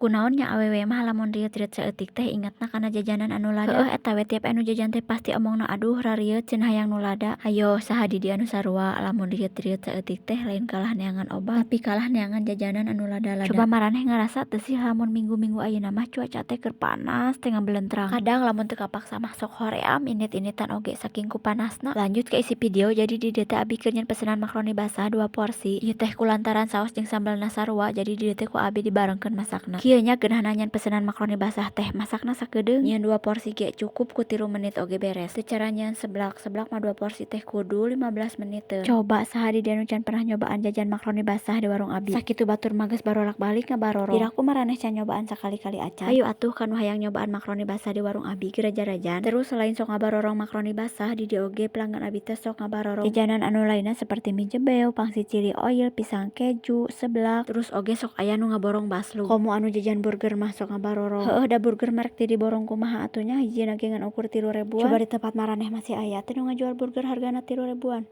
Kunaon nya awewe mah lamun rieut-rieut saeutik teh ingetna kana jajanan anu lada? Heueuh, eta we tiap anu jajan teh pasti omongna, "Aduh, rarieut cenah, hayang nu lada." Hayo, saha di dieu anu sarua lamun rieut-rieut saeutik teh lain kalah neangan obat, tapi kalah neangan jajanan anu lada-lada? Coba maraneh ngarasa teu sih lamun minggu-minggu ayeuna mah cuaca teh keur panas teh ngabelentrang? Kadang lamun teu kapaksa mah sok hoream indit-inditan oge saking ku panasna. Lanjut ke isi video. Jadi di dieu teh abi keur nyieun pesenan makaroni basah dua porsi. Ieu teh kulantaran saos jeung sambelna sarua, jadi di dieu teh ku abi dibarengkeun masakna. Kieu nya geunahna nyieun pesenan makaroni basah teh, masakna sakedeung. Nyieun dua porsi ge cukup ku 3 menit oge beres. Teu cara nyieun seblak. Seblak mah dua porsi teh kudu 15 meniteun. Coba saha di dieu nu can pernah nyobaan jajan makaroni basah di warung abi? Sakitu batur mah geus barolak balik ngabarorong. Piraku maraneh can nyobaan sakali-kali acan? Hayu atuh ka nu hayang nyobaan makaroni basah di warung abi geura jarajan. Terus selain sok ngabarorong makaroni basah, di dieu oge pelanggan abi teh sok ngabarorong jajanan anu lainna seperti mie jebew, pangsit chili oil, pisang keju, seblak, terus oge sok aya nu ngaborong baslug. Komo anu jajan burger mah sok ngabarorong. Heueuh da, burger mah rek teu diborong kumaha atuh nya, hijina ge ngan ukur 3 ribuan. Coba di tempat maraneh masih aya teu nu ngajual burger hargana 3 ribuan?